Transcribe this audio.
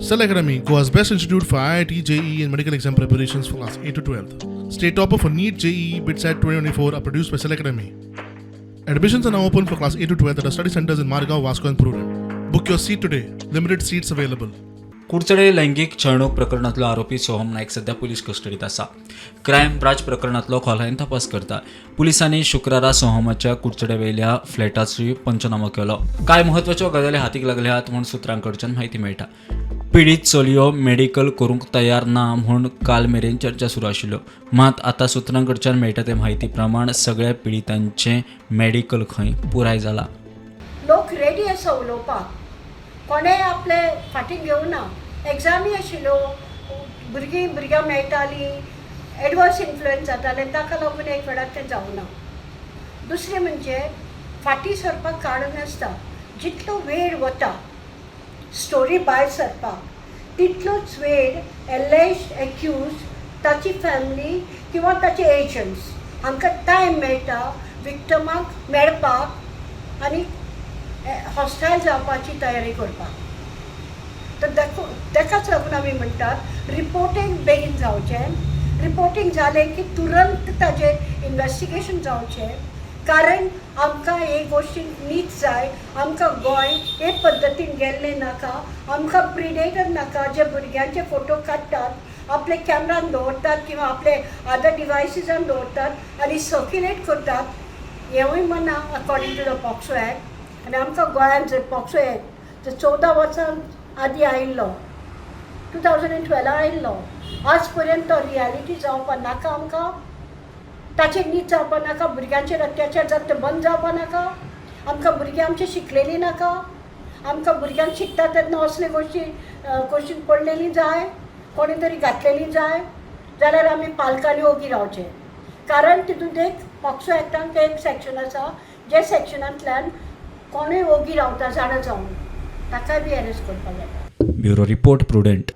Cell Academy, Goa's best institute for IIT, JEE, and medical exam preparations for class 8 to 12. State topper for NEET, JEE, BITSAT 2024 are produced by Cell Academy. Admissions are now open for class 8 to 12 at our study centers in Margao, Vasco, and Prudent. Book your seat today. Limited seats available. Curchorem लैंगीक छळणूक प्रकरणातलो आरोपी सोहम नायक सध्या police कस्टडीत आसा. Crime branch प्रकरणातलो खोलायेन तपास करता. पुलिसांनी शुक्रारा सोहमाच्या कुडचडे वयल्या फ्लॅटाचोय पंचनामो केलो. कांय म्हत्वाच्यो गजाली हातीक लागल्यात म्हूण सुत्रां कडच्यान म्हायती मेळटा. पिडीत चलयो मेडिकल करूंक तयार ना म्हूण काल मेरेन चर्चा सुरू आशिल्ल्यो. मात आतां सुत्रां कडच्यान मेळटा ते म्हायती प्रमाण सगळ्या पिडितांचें मेडिकल खंय पुराय जाला. लोक रेडी आसा उलोवपाक. कोणें आपले फाटीं घेवना. एग्जामी आशिल्ल्यो, भुरगीं भुरग्यां मेळटालीं, एडवर्स इन्फ्लुयन्स जाताले, ताका लागून एक वेळार तें जावना. दुसरें म्हणजे फाटीं सरपाक कारण आसता. जितलो वेळ वता स्टोरी भायर सरपाक, तितलोच वेळ एलेज्ड एक्यूज, ताची फॅमिली किंवा ताचे एजंट्स हांकां टायम मेळटा विक्टमाक मेळपाक आनी हॉस्टायल जावपाची तयारी करपाक. तर ताकाच लागून आमी म्हणटात, रिपोर्टींग बेगीन जावचें. रिपोर्टींग जालें की तुरंत ताजेर इन्वेस्टिगेशन जावचें, कारण आमकां हे गोश्टीन नीत जाय. आमकां गोंय हे पद्दतीन गेल्लें नाका. आमकां प्रिडेटर नाका, जे भुरग्यांचे फोटो काडटात, आपले कॅमरान दवरतात किंवा आपले अदर डिवायसीसान दवरतात आनी सर्क्युलेट करतात. हेंवूय मना according to the POCSO Act. आनी आमकां गोंयांत जर पॉक्सो एक्ट जर 14 वर्सां आदीं आयिल्लो, 2012 आयिल्लो, आज पर्यंत तो रियालिटी जावपा नाका आमकां? ताचेर नीत जावपा नाका? भुरग्यांचेर अत्याचार जाता ते बंद जावपा नाका आमकां? भुरगीं आमची शिकलेलीं नाका आमकां? भुरग्यांक शिकता तेन्ना असले गोश्टीन पडलेलीं जाय, कोणी तरी घातलेलीं जाय जाल्यार आमी पालकांनी ओगी रावचें? कारण तितूंत एक पॉक्सो एक्टांत एक सेक्शन आसा, जे सेक्शनांतल्यान कोणूय ओगी रावता जाणा जावन, ताकाय बी अरेस्ट करपाक येता. Bureau report, prudent.